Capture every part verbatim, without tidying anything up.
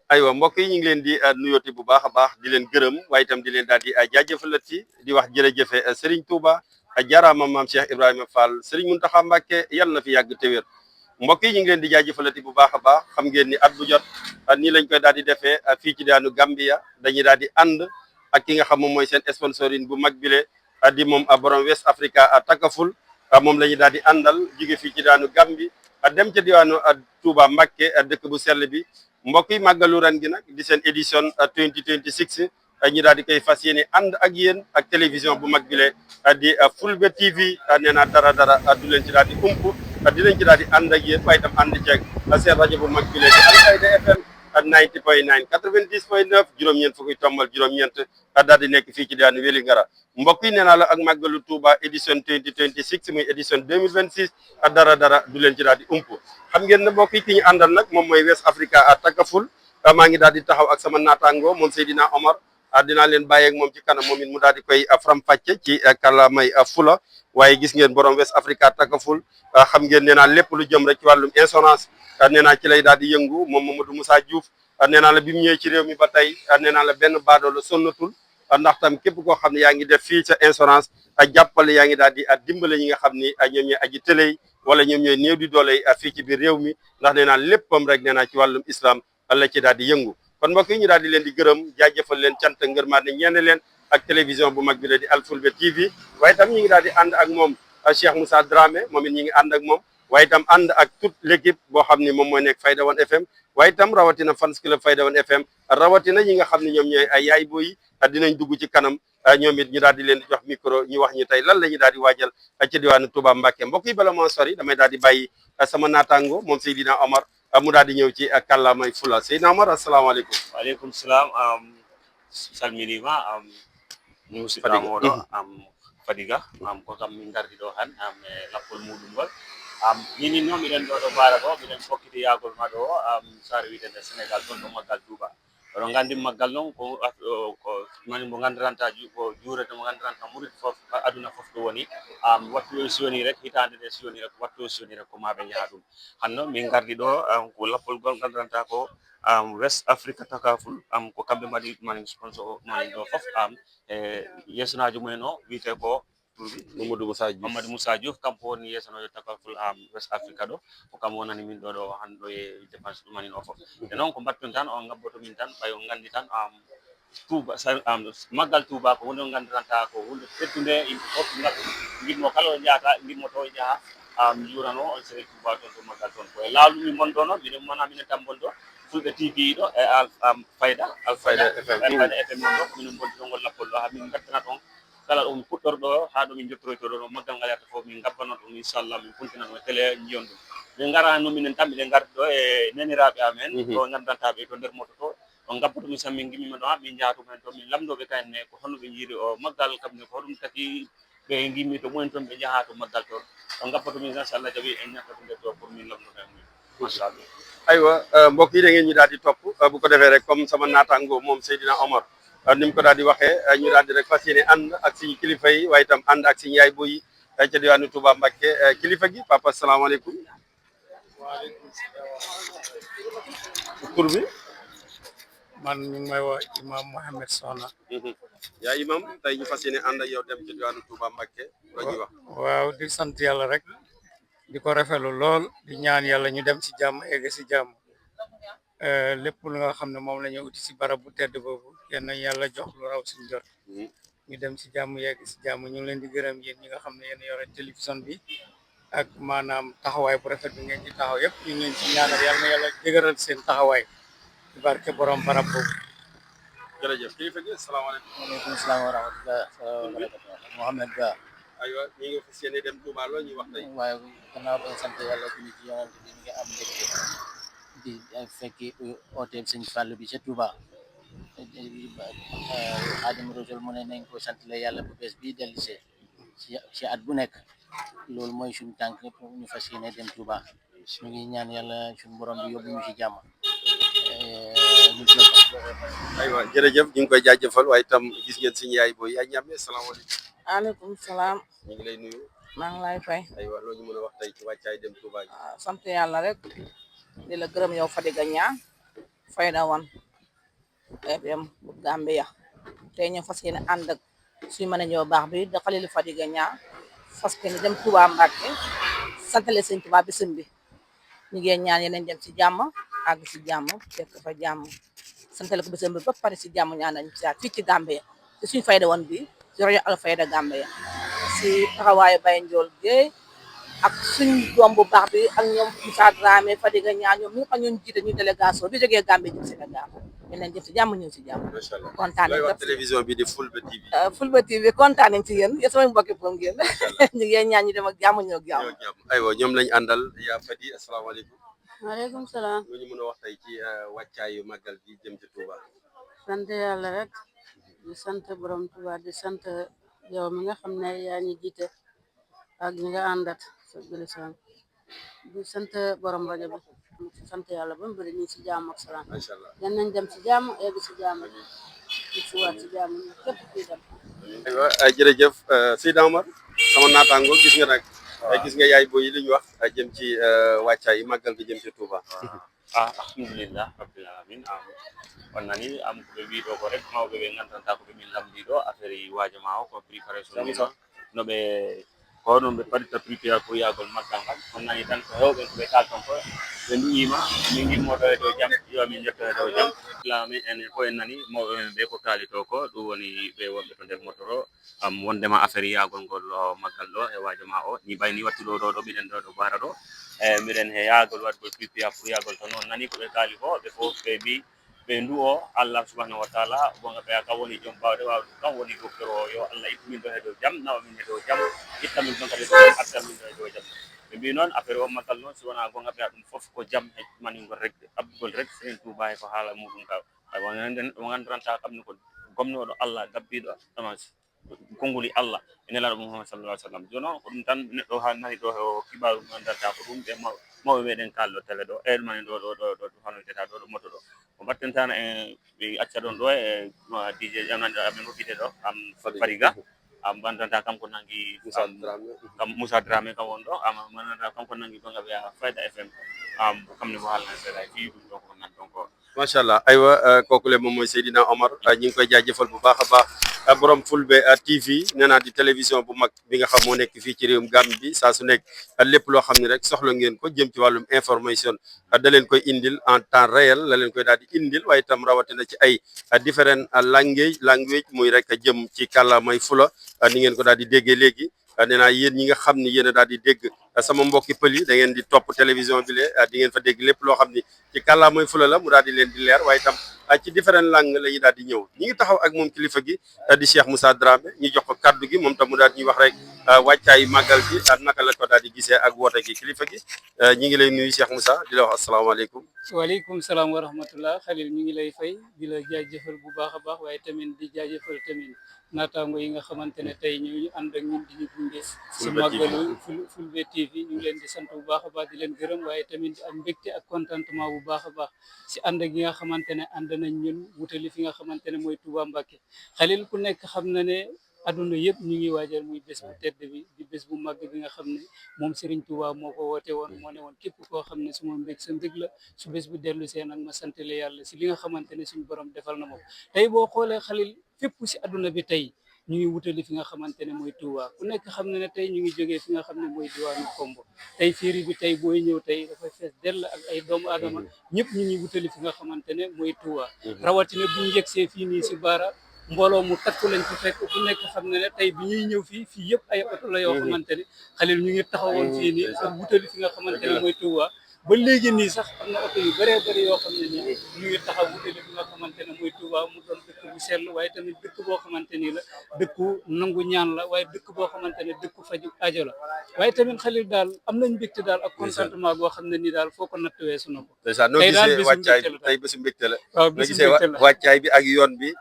Aywa, mbokk yi, ñu ngi leen di, eh, nuyooti bu baax a baax, di leen gërëm, waaye itam di leen daal di, eh, jaajëfalati, di wax jërëjëfe, eh, Serigne Touba, eh, jaaraama Maam Cheikh Ibrahima Fall, Serigne Mountakha Mbacké, yàlla na fi yàgg te wér. Mbokk yi, ñu ngi leen di jaajëfalati bu baax a baax. Xam ngeen ni at bu jot, eh, nii lañ koy daal di defee, eh, fii ci diwaanu Gambia, dañuy daal di ànd ak ki nga xam moom mooy seen sponsoring bu mag bile, eh, di moom, eh, borom West Africa, eh, Takaful, eh, moom la ñuy daal di àndal, jóge fii ci diwaanu Gambi, eh, dem ca diwaanu, eh, Touba Mbacké, eh, dëkk bu sell bi. Mbokk yi, màggalu ren gi nag di seen édition, eh, twenty twenty-six, eh, ñu daal di koy fas yéene ànd ak yéen ak télévision bu mag bile, eh, di, eh, Fulbe T V, eh, nee naa dara dara, eh, du leen ci daal di ump, eh, dinañ ci daal di ànd ak yéen, waaye itam ànd ceeg, eh, seen rajo bu mag bile di Alfayda F M, eh, ninety point nine, quatre-vingt-dix point neuf, juróom-ñeent fukki tombal juróom-ñeent, eh, daal di nekk fii ci diwaanu Vélingara. Mbokk yi, nee naa la ak màggalu Touba édition twenty twenty-six, muy édition deux mille vingt-six, eh, dara dara du leen ci daal di ump. Xam ngeen ne mbokk yi, ki ñu àndal nag moom mooy West Africa, eh, Takaful, eh, maa ngi daal di taxaw ak sama naataango moom Seydina Omar, ah, dinaa leen bàyyi ak moom ci kanam, moom it mu daal di koy, ah, faram-fàcce ci, ah, kàllaamay, ah, Fula. Waaye gis ngeen borom West Africa Takaful, ah, xam ngeen, nee naa lépp lu jëm rek ci wàllum assurance, ah, nee naa ci lay daal di yëngu moom Mamadou Moussa Diouf. Ah, nee naa la bi mu ñëwee ci réew mi ba tey, ah, nee naa la benn baadoo la sonnatul, ah, ndax tam képp koo xam ne yaa ngi def fii sa assurance, ah, jàppale yaa ngi daal di, ah, dimbale ñi nga xam ni, ah, ñoom ñooy aji tëley wala ñoom ñooy néew di doole, ah, fii ci biir réew mi, ndax nee naa léppam rek nee naa ci wàllum islam la ci daal di yëngu. Kon mbokk yi, ñu daal di leen di gërëm, jaajëfal leen, cant ak ngërmaande ñeene leen ak télévision bu mag bi la di Alfulbe T V. Waaye itam ñu ngi daal di ànd ak moom, ah, Cheikh Moussa Dramé, moom it ñu ngi ànd ak moom. Waaye itam ànd ak toute l'équipe boo xam ni moom mooy nekk Fayda One F M. Waaye itam rawatina fans club Fayda One F M, rawatina ñi nga xam ne ñoom ñooy ay yaay booy yi, ah, dinañ dugg ci kanam, ah, ñoom it ñu daal di leen di jox micro, ñu wax ñu tey lan la ñu daal di waajal, ah, ci diwaanu Touba Mbacké. Mbokk yi, bala maa sori, damay daal di bàyyi, ah, sama naataango moom Seydina Omar, ah, mu daal di ñëw ci, ah, kàllaamay Fula. Seydina Omar, asalaamaaleykum. Waaleykum salaam. Am, salminiima, am, musidɗo Fadiga. Am oɗo, am, Fadiga, am, ko kam min ngardi ɗo han, am, e lappol muɗum ngol. Am, minin noon miɗen ɗo, ɗo Baara ɗo, miɗen fokkiti yaagol ma ɗo, am, saare wiyeteende Sénégal, toon ɗo Maggal Touba. Oɗon nganndi Maggal noon ko, ko mani mo nganndiranta ju-, ko juurata mo nganndiranta murid fof, a-, aduna fof ɗo woni. Am, wattu o si woni rek, hitaande nde si woni rek, wattu o si woni rek, ko maa ɓe njaha ɗum. Hanno min ngardi ɗo, am, ko lappol ngol nganndiranta ko, am, West Africa Takaful, am, ko kamɓe mbaɗi mani sponsor mani ɗo fof, am, e yeesunaajo mumen o wiyetee ko Mamadou Moussa Diouf. Mamadou Moussa Diouf, kanko woni yeesunaajo Takaful, am, West Africa ɗo. Ko kam wonani min ɗo, ɗo hannde ɗo e dépense ɗum mani o fof. E noon ko mbaɗton tan, on ngabboto min tan, ɓay on nganndi tan, am, Touba, sa-, am, Maggal Touba ko woni on nganndiranta ko huunde teddunde, yimɓe fof ngal-, ngimmo kala ɗo njahata, ngimmo to njaha, am, njuurano on sere Touba toon to Maggal toon. Ko e laawol min ngon ɗo noon, minen mona minen tan ngon ɗo, Fulɓe T V ɗo, e Al-, am, Fayda, Alfayda, Fayda F M. Fayda F M ɗo, minen ngon ɗo ngol lappol ɗo, haa min ngartana ɗon kala ɗo min puɗɗorɗo, haa ɗo min njottoroyto ɗo, ɗo Maggal ngal yahata fof, min ngabbanoo ɗum, inchallah, min puntina ɗum e télé, njiyon ɗum. Min ngara noon minen tan, miɗen ngardi ɗo e neeniraaɓe amen, mhm, ɗo nganndirantaaɓe to nder moto to, on ngabboto min tan, min ngimmiima ɗo, haa min njaha to mumen to, min lamndoo ɓe kayen ne, ko honno ɓe njiiri o Maggal, kam ne, ko hoɗum taki ɓe ngimmi to mumen toon, ɓe njaha to Maggal toon. On ngabboto min, inchallah, jaɓi en ñakkata nder ɗo pour min lamndoo ɓe mumen. Machallah. Aywa, eh, mbokk yi, da ngeen ñu daal di topp, eh, bu ko defee rek, comme sama naataango moom Seydina Omar, eh, ni mu ko daal di waxee, eh, ñu daal di rek fas yéene ànd ak suñu kilifa yi, waaye itam ànd ak suñu yaay booy yi, eh, ca diwaanu Touba Mbacké. Eh, kilifa gi, papa, salaamaaleykum. Waaleykum salaam. Tur bi? Man, ñu ngi may woo Imam Mohamed Soxna. Mhm. Yaa Imam, tey ñu fas yéene ànd ak yow dem ci diwaanu Touba Mbacké. Loo ñuy wax? Waaw, di sant Yàlla rek. Di ko rafetlu lool. Di ñaan Yàlla ñu dem ci jàmm, egg ci jàmm. Eh, lépp lu nga xam ne moom la ñu uti ci barab bu tedd boobu, yal na Yàlla jox lu raw suñu jot. Mhm. Ñu dem ci jàmm, yegg ci jàmm. Ñu ngi leen di gërëm yéen ñi nga xam ne yéen a yore télévision bi ak maanaam taxawaay bu rafet bi ngeen ci taxaw yépp. Ñu ngi leen ci ñaanal Yàlla na Yàlla dëgëral seen taxawaay ci barke borom barab boobu. Jërëjëf. Kilifa gi, asalaamaaleykum. Waaleykum salaam wa rahmatullah. Salaam wa barakatuh. Mohamed Ba. Aywa, ñu ngi fas yéene dem Touba, loo ñuy wax tey? Waaye gannaaw ba sant Yàlla, julli ci Yonent bi, ñu ngi am mbégte di, eh, fekki, eh, ooteeb Sëñ Fàllu bi ca Touba. Eh, Xaadimu Rasul mu ne nañ ko sant la Yàlla bu bees bii dellusee ci, ci at bu nekk. Loolu mooy suñu tànk, pour ñu fas yéene dem Touba. Ñu ngi ñaan Yàlla suñu borom bi yóbbu ñu ci jàmm. Eh, ñu jëm. Aywa, jërëjëf, ñu ngi koy jaajëfal, waaye itam gis ngeen suñu yaay booy, yaay Ñaame, salaamaaleykum. Waaleykum salaam. Ñu ngi lay nuyu. Maa ngi lay fay. Aywa, loo ñu mën a wax tey ci wàccaay dem Touba gi? Ah, sant Yàlla rek. Di la gërëm yow Fadiga Niang. Fayda One F M bu Gambia. Tey ñu fas yéene ànd ak suñu mën a ñëw baax bi da Khalilou Fadiga Niang, fas yéene dem Touba Mbacké, santale sëñ Touba bisam bi. Ñu ngi ñaan yeneen dem ci jàmm, àgg ci jàmm, fekk fa jàmm, santale ko bisam bi ba pare ci jàmm, ñaanal ñu ci fii ci Gambia, ci suñu Fayda One bi, ci rajo Al Fayda Gambia, ci taxawaayu Baye Ndiol Guèye ak suñ doom bu baax bi ak ñoom Moussa Dramé, Fadiga Niang, ñoom ñëpp ak ñoom jiite ñu délégation bi jógee Gambie jëm Sénégal. Yeneen jëm ci jàmm, ñëw ci jàmm. Macha Allah. Kontaan nañ ci télévision bi di Fulbe T V. Euh, Fulbe T V, kontaan nañ ci yéen, yéen samay mbokki Pël ngeen. Ñu ngi ñaan ñu dem ak jàmm, ñëw ak jàmm. Ñëw ak jàmm. Aywa, ñoom lañ àndal. Yaa Fadi, asalaamaaleykum. Waaleykum salaam. Lu ñu mën a wax tey ci, euh, wàccaayu màggal gi jëm ci Touba? Sant Yàlla rek. Di sant borom Touba, di sant yow mi nga xam ne yaa ñu jiite ak ñi nga àndat sa bilisaan. Di sant borom rajo bi. Di sant Yàlla ba mu bëri ñu ngi ci jàmm ak salaam. Macha Allah. Yan nañ dem ci jàmm, egg ci jàmm. Di ci waat ci jàmm, ñu képp kuy dem. Aywa, ay jërëjëf, euh, Seydina Omar, sama naataango, gis nga nag. Waaw. Ay gis nga yaay boy yi li ñu wax, ay jëm ci, euh, wàccaay yi màggal gi jëm ci Touba. Ah, alhamdulillah, rabbil alamin. Am, on nani, am ko ɓe mbiɗo ko rek, mawɓe ɓe ngandanta ko ɓe min lambiɗo, affaire yi waajo ma o, ko préparation. Jam ni sa. No ɓe, ko noon ɓe parita prépare pour yahgol maggal ngal. On nani tan ko hewɓe ko ɓe kalton ko, ɓe nduyiima, min ngimmo ɗo e dow jam, yo min njotto e dow jam. Lami en ko en nani, mawɓe men ɓe ko kaalito ko, ɗum woni ɓe wonɓe to nder moto ɗo. Am, wondema affaire yahgol ngol, o, maggal ɗo e waajo ma o, ni ɓay ni wattu ɗo, ɗo, ɗo, miɗen ɗo, ɗo Baara ɗo. E, miɗen he yahgol waɗgol prépare pour yahgol to noon nani ko ɓe kaali ko, ɓe fof ɓe mbi, ɓe nduwo Allah subhanahu wa taala, gonga ɓe kam woni joom bawɗe, waw, kam woni docteur o, yo Allah ittu min ɗo he dow jam, nawa min he dow jam, itta min ɗon kadi ɗo jam, arta min ɗo he dow jam. Ɓe mbi noon affaire o maggal noon, si wona gonga ɓe ɗum fof ko jam e maningol rek, abbugol rek, Sëriñ Tuuba e ko haala muɗum ka. Ay, o ngandanta kam ni ko gomnoɗo Allah, gabbiɗo, ama konnguli Allah e Nelaaɗo Muhammad sallallahu alaihi wasallam. Jooni noon ko ɗum tan neɗɗo haa nani ɗo o kibaaru mo nganndantaa ko ɗum ɓe maw-, mawɓe meɗen kaalɗo télé ɗo, e ɗum ɗo, ɗo, ɗo, ɗo, ɗo hano wiyetee ɗo, ɗo moto ɗo. Ko mbaɗten tan e ɓe acca ɗon ɗo e, no, D J ƴamnande amen hokkite ɗo, am Fadi. Fadiga, am nganndantaa kam ko nangi, Moussa am, Dramé. Kam Moussa Dramé kam won ɗo, am nganndantaa kam ko nangi gonga ɓe Fayda F M, am kam ne ko haalna seeɗa e fii ɗum ɗo ko nan ɗon ko. Macha Allah. Aywa, euh, kooku le moom mooy Seydina Omar. Euh, ñu ngi koy jaajëfal bu baax a baax. Euh, borom Fulbe, euh, T V, nee naa di télévision bu mag bi nga xam moo nekk fii ci réewum Gambie bi. Saa su nekk, euh, lépp loo xam ne rek soxla ngeen ko jëm ci wàllum information, euh, da leen koy indil en temps réel, la leen koy daal di indil, waaye itam rawatina ci ay, euh, différents, euh, language, language, muy rek jëm ci kàllaamay Fula, euh, ni ngeen ko daal di déggee léegi. Euh, nee naa yéen ñi nga xam ne yéen a daal di dégg, euh, sama mbokki pël yi, da ngeen di topp télévision bi le, euh, di ngeen fa dégg lépp loo xam ni ci kàllaamay Fula la, mu daal di leen di leer, waaye itam, euh, ci différentes langues la ñuy daal di ñëw. Ñi ngi taxaw ak moom kilifa gi, euh, di Cheikh Moussa Dramé, ñu jox ko kaddu gi, moom tam mu daal di ñuy wax rek, euh, wàccaayu màggal gi, ak naka la ko daal di gisee ak woote gi. Kilifa gi, euh, ñi ngi lay nuyu Cheikh Moussa, di la wax asalaamaaleykum. Waaleykum salaam wa rahmatullah. Khalil, ñu ngi lay fay, di la jaajëfal bu baax a baax, waaye tamit di jaajëfal tamit naataango yi nga xamante ne tey ñoo ñu ànd ak ñun di ñu gunge si Fulbe T V. Màggalu Ful-, Fulbe T V. Ñu ngi leen di sant bu baax a baax, di leen gërëm, waaye tamit di am mbégte ak contentement bu baax a baax si ànd ak yi nga xamante ne ànd nañ ñun wutali fi nga xamante ne mooy Touba Mbacké. Khalil, ku nekk xam na ne àdduna yëpp ñu ngi waajal muy bés bu tedd bi, di bés bu màgg bi nga xam ne moom Serigne Touba moo ko woote woon, moo ne woon képp koo xam ne suma mbég sa mbég la, su bés bu dellu see nag ma sant la Yàlla si li nga xamante ne suñu borom defal na ma ko. Tey boo xoolee Khalil, fépp si àdduna bi tey ñu ngi wutali fi nga xamante ne mooy Touba. Ku nekk xam na ne tey ñu ngi jógee fi nga xam ne mooy diwaanu Kombo. Tey féeri bi tey booy ñëw tey dafay fees dell ak ay doomu aadama. Ñëpp ñu ngi wutali fi nga xamante ne mooy Touba. Rawatina bu ñu yegsee fii nii si Baara, mbooloo mu takku lañ fi fekk. Ku nekk xam na ne tey bi ñuy ñëw fii, fii yëpp ay oto la yoo xamante ne Khalil ñu ngi taxawoon fii nii ak wutali fi nga xamante ne mooy Touba. Ba léegi nii sax am na oto yu bëree bëri yoo xam ne nii ñu ngi taxaw wutali fi nga xamante ne mooy Touba, mu doon dëkk bu sell, waaye tamit dëkk boo xamante ni la dëkku nangu ñaan la, waaye dëkk boo xamante ne dëkku faju aajo la. Waaye tamit Khalil daal am nañ mbégte daal ak contentement boo xam ne nii daal foo ko natt weesu na ko. Ndeysaan, noo gisee wàccaay bi? Tey bésu mbégte la. Waaw, bésu mbégte la. Wàccaay bi ak yoon bi?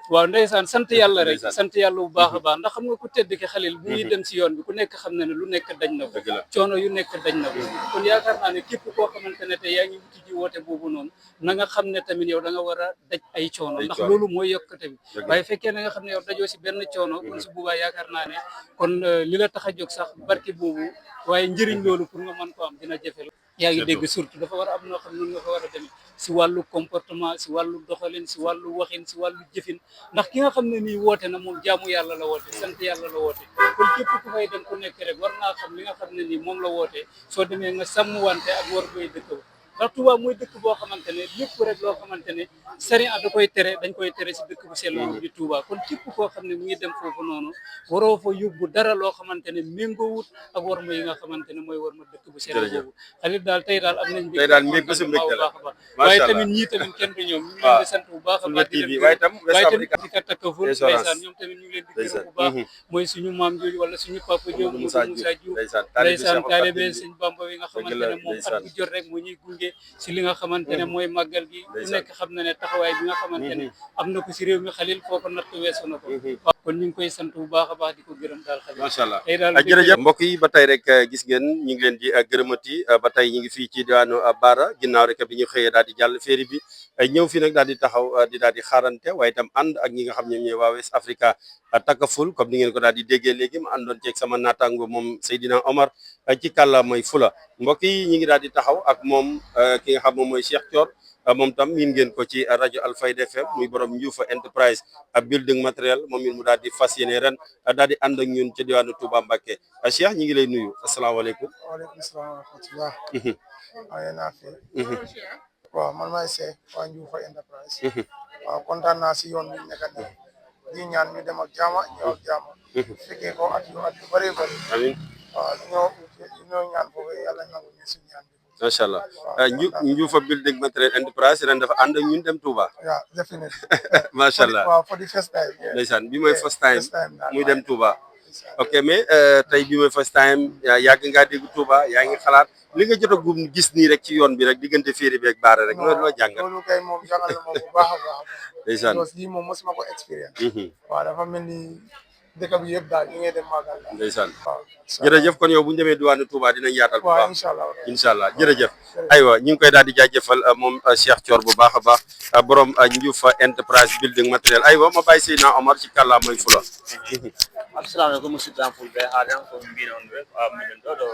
Waaw, ndeysaan, sant Yàlla rek, sant Yàlla bu baax a baax, ndax xam nga ku tedd ki Khalil bu ñuy dem si yoon bi ku nekk xam na ne lu nekk dañ na ko. Dëgg la. Coono yu nekk dañ na ko. Kon yaakaar naa ne képp koo xamante ne tey yaa ngi wuti ji woote boobu noonu, na nga xam ne tamit yow da nga war a daj ay coono, ndax loolu mooy yokkate bi. Dëgg la. Waaye fekkee na nga xam ne yow dajoo si benn coono, kon su boobaa yaakaar naa ne kon, euh, li la tax a jóg sax barke boobu, waaye njëriñ loolu pour nga mën ko am dina jafe. Yaa ngi dégg, surtout dafa war a am noo xam ne noonu nga ko war a demee. si wàllu comportement, si wàllu doxalin, si wàllu waxin, si wàllu jëfin. Ndax ki nga xam ne nii woote na, moom jaamu Yàlla la woote, sant Yàlla la woote. Kon képp ku fay dem ku nekk rek, war ngaa xam li nga xam ne nii moom la woote, soo demee nga sàmm wante ak war koy dëkk ba. Ndax Touba mooy dëkk boo xamante ne lépp rek loo xamante ne sariya da koy tere, dañ koy tere si dëkk bu sell boobu di Touba. Kon képp koo xam ne mu ngi dem foofu noonu, waroo fa yóbbu dara loo xamante ne méngoowut ak war ma yi nga xamante ne mooy war ma dëkk bu sell boobu. Xalil, daal, tey daal am nañ mbégte, tey daal mbég, bésu mbégte la, baax a baax. Waaye tamit ñii tamit kenn du ñoom, ñu ngi leen di sant bu baax a baax, di leen gërëm. Waaye tam West Africa Takaful, ndeysaan, ñoom tamit ñu ngi leen di gërëm bu baax. Mooy suñu maam jooju wala suñu papa jooju, Moussa Diouf, ndeysaan, taalibe Sëñ Bamba wi nga xamante ne moom at bu jot rek moo ñuy gunge si li nga xamante ne mooy màggal gi. Ku nekk xam na ne taxawaay bi nga xamante ne am na ko si réew mi, Xalil, foo ko natt weesu na ko. Waaw, kon ñu ngi koy sant bu baax a baax, di ko gërëm daal, Xalil. Macha Allah. Tey daal, jërëjëf mbokk yi, ba tey rek, eh, gis ngeen, ñu ngi leen di, eh, gërëmati, eh, ba tey ñu ngi fii ci diwaanu, eh, Baara, ginnaaw rek bi ñu xëyee daal di jàll féeri bi, eh, ñëw fii nag daal di taxaw, eh, di daal di xaarante, waaye itam ànd ak ñi nga xam ñoom ñooy waa West Africa, eh, Takaful, comme ni ngeen ko daal di déggee léegi, ma àndoon ceeg sama naataango moom Seydina Omar, eh, ci kàllaamay Fula. Mbokk yi, ñu ngi daal di taxaw ak moom, eh, ki nga xam moom mooy Cheikh Thior, eh, moom tam miin ngeen ko ci, eh, rajo Alfayda F M, muy borom Njuufa Enterprise ak building matériel, moom it mu daal di fas yéene ren, eh, daal di ànd ak ñun ca diwaanu Touba Mbacké. Eh, Cheikh, ñu ngi lay nuyu. Asalaamaaleykum. Waaleykum salaam wa rahmatullah. Mhm. Maa ngi leen di nuyu. Mhm. Waaw, man maay Cheikh, waa Njuufa Enterprise. Mhm. Waaw, kontaan naa si yoon bi ñu nekk nii. Di ñaan ñu dem ak jaama, ñëw ak jaama. Mhm. Fekkee ko at yu, at yu bëree bëri. Amiin. Waaw, ñoo, ñoo ñaan foofu, Yàlla nangu ñu suñu ñaan bi. Macha Allah. Waaw, ah, Nju-, kontaan. Njuufa Building Material Enterprise ren dafa ànd ak ñun dem Touba. Yeah, definitely. Macha Allah. For the, waaw, for the first time, yeah. Ndeysaan, bi mooy first time, first time daal, muy dem Touba. Ndeysaan. Ok, mais, euh, tey bi mooy first time, yaa, yàgg ngaa dégg Touba, yaa ngi xalaat li nga jot a gum gis nii rek ci yoon bi rek, diggante féeri bi ak Baara rek, loolu loo jàngat? Loolu kay moom jàngal na moom bu baax a baax a baax. Ndeysaan. Because lii moom mosuma ko experience. Mhm. Waaw, dafa mel ni dëkk bi yëpp daal, ñu ngi dem màggal daal. Ndeysaan. Waaw. Jërëjëf, kon yow bu ñu demee diwaanu Touba dinañ yaatal bu baax. Waaw, incha Allah. Incha Allah, jërëjëf. Jërëjëf. Aywa, ñu ngi koy daal di jaajëfal, euh, moom, euh, Cheikh Thior bu baax a baax, euh, borom, euh, Njuufa Enterprise Building Material. Aywa, ma bàyyi Seydina Omar ci kàllaamay Fula. Assalamu alaikum, musidɓe am fulɓe. Haaɗi han ko mbino on rek, a, miɗen ɗo ɗo,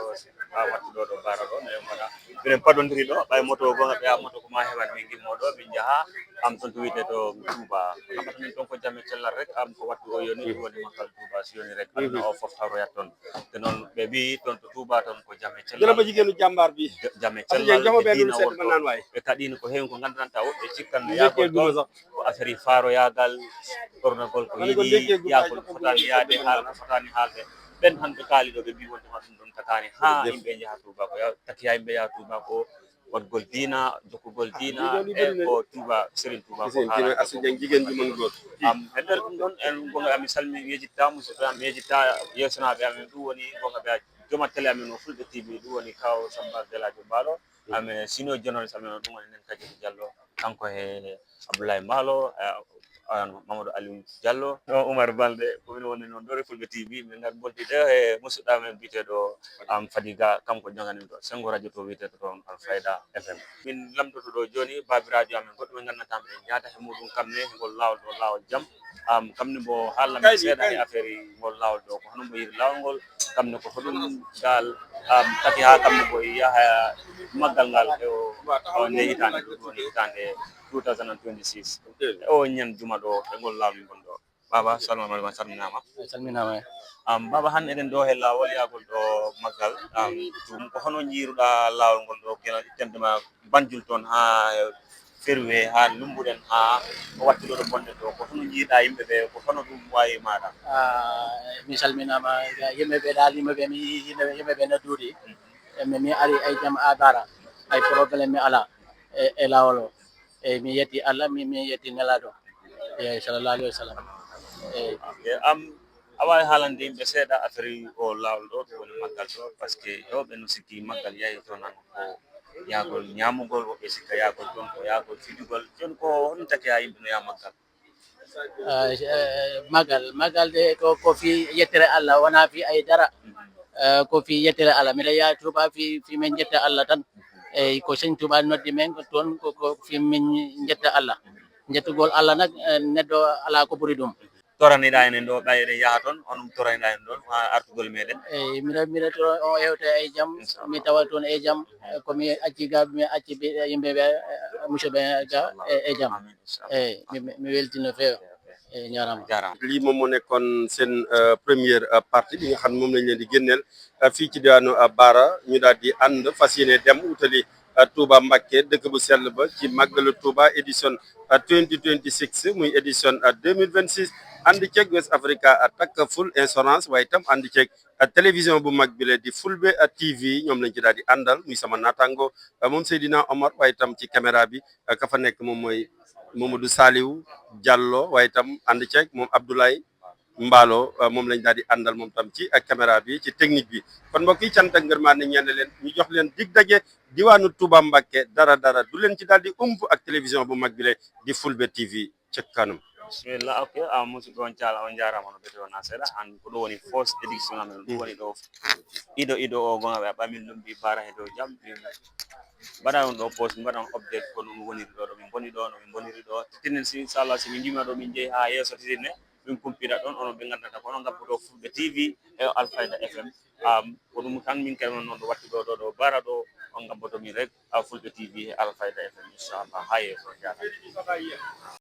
a, wattu ɗo ɗo Baara ɗo, miɗen mbaɗa, miɗen paɗondiri ɗo, ɓay moto gonga ɓe, a, moto ko ma heɓan min gimmo ɗo, min jaha, am, ton to wiyete to Touba. Ko naɓata min ton ko jam e cellal rek, am, ko wattu o yoni, ɗum woni makkal Touba, si yoni rek, aduna o fof taroyat ton. Te noon ɓe mbi ton to Touba ton ko jam e cellal. Jërëjëf, jigéenu jàmbaar bi. Ja-, jam e cellal, ɓe diina wonto. Ɓe kaɗino ko heewi ko nganndanɗaa woɓɓe cikkanno yaagol ɗon. Ko affaire faaroyaagal, ɓornagol ko yiɗi, yaagol ko fotaani yaade, haala ko fotaani haalde. Ɓen hannde kaali ɗo, ɓe mbii wonde ma ɗum ɗon takaani haa yimɓe njaha Touba ko ya-, taki haa yimɓe yaha Touba ko waɗgol diina, jokkugol diina, e ko Touba, Serigne Touba ko haalata. Am, e nder ɗum ɗon, en gonga amin salmi, yejjitta musidɓe am, yejjitta yeesunaaɓe amin, ɗum woni gonga ɓe a joma télé amin o Fulɓe T V, ɗum woni kaw Samba Deladio Mbaalo. Amin senior journaliste amin o, ɗum woni nen Kadi Diallo, kanko he Abdoulaye Mbaalo, eh, on Mamadou Aliou Diallo. Ɗo Oumar Balde, ko min woni noon ɗo e Fulɓe T V, min ngar bonti ɗo e musidɗo amen biyeteeɗo, am, Fadiga, kanko jogani to Sengo Radio to wiyeteeɗo toon Alfayda F M. Min lamdoto ɗo jooni, baabiraajo amen goɗɗo ɓe nganndantaa miɗen ñaata he muɗum kam ne, ngol laawol ɗo, laawol jam. Am, kam ne mbo haalna min seeɗa e affaire ngol laawol ɗo, ko hono mbo yiri laawol ngol, kam ne ko hoɗum dal, am, taki haa kam ne mbo yaha maggal ngal e o, o nde hitaande ɗo, ɗo nde hitaande two thousand and twenty-six. E o ñan juma ɗo, e ngol laawol min ngon ɗo. Baaba, salaamu aleykum, a salminaama. A salminaama. Am, Baaba, han eɗen ɗo he laawol yaagol ɗo maggal. Am, ɗum ko hono njiiruɗaa laawol ngol ɗo, kena, tendema Banjul toon haa Ferwe, haa Lumbuɗen, haa ko wattu ɗo ɗo bonde ɗo, ko hono njiiruɗaa yimɓe ɓe, ko hono ɗum waawi maaɗa? Ah, mi salminaama, yimɓe ɓe daal, yimɓe ɓe mi, yimɓe, yimɓe ɓe no duuɗi. Mm. E mi, mi ari ay jam a dara, ay problème mi ala e, e laawol o. E mi yetti Allah, mi, mi yetti Nelaaɗo. E sallallahu alayhi wa sallam. E. E am, a waawi haalande yimɓe seeɗa affaire o laawol ɗo, to woni maggal ɗo, parce que heewɓe no sikki maggal yahi to nan ko yaagol ñaamugol, woɓɓe sikka yaagol ɗon ko yaagol fijugol. Jooni ko honno taki haa yimɓe no yaha maggal? Ah, eh, maggal, maggal de ko, ko fii yettere Allah, wonaa fii ay dara. Eh, ko fii yettere Allah. Miɗa yaha Touba fii, fii min njetta Allah tan. Eyi, ko Sëñ Touba noddi min ko toon, ko, ko fii min njetta Allah. Njettugol Allah nag, eh, neɗɗo alaa ko ɓuri ɗum. toraniɗa enen ɗo, ɓay eɗen yaha toon, on ɗum toraniɗa en ɗon ha artugol meɗen. Eyi, miɗo miɗo to o hewta e jam, mi tawa toon e jam. Ko mi acci gaaɓe, mi acci ɓe- yimɓe ɓe musidɓe ga e e jam. Eyi, mi mi weltino feewa. Eyi, jarama. Jarama. Lii moom moo nekkoon seen première partie bi nga xam ne moom lañ leen di génneel fii ci diwaanu Baara. Ñu daal di ànd fas yéene dem wutali Touba Mbacké, dëkk bu sell ba, ci màggalu Touba édition twenty twenty-six, muy édition deux mille vingt-six. Ànd ceeg West Africa Takaful Insurance, waaye itam ànd ceeg télévision bu mag bi la di Fulbe T V, ñoom lañ ci daal di àndal, muy sama naataango moom Seydina Omar, waaye itam ci caméra bi ka fa nekk moom mooy Mamadou Saliou Diallo, waaye itam ànd ceeg moom Abdoulaye Mballo, moom lañ daal di àndal moom tam ci caméra bi, ci technique bi. Kon mbokk yi, cant ak ngërmaande ñeel na leen, ñu jox leen dig daje diwaanu Touba Mbacké, dara dara du leen ci daal di ump ak télévision bu mag bi la di Fulbe T V. Ca kanam. Bismillah. Ok, a musidɓe, on cala on jarama no ɓete wona seeɗa. An ko ɗo woni fausse édiction amen, ɗum woni ɗo ido ido o gonga ɓe ɓamin ɗum mbi Baara he dow jam. Mbaɗa on ɗo post, mbaɗa on update ko ɗum woniri ɗo, ɗo min boni ɗo, no min boniri ɗo. Titinen si inchallah si min jima ɗo min jeeyi ha yeeso, titine min kumpira ɗon, onon ɓe gandata ko onon gabboto Fulbe T V e Alfayda F M. Ko ɗum tan min kay, on noon ɗo watti ɗo ɗo ɗo Baara ɗo, on gabboto min rek a Fulbe T V e Alfayda F M, inchallah ha yeeso. Jarama.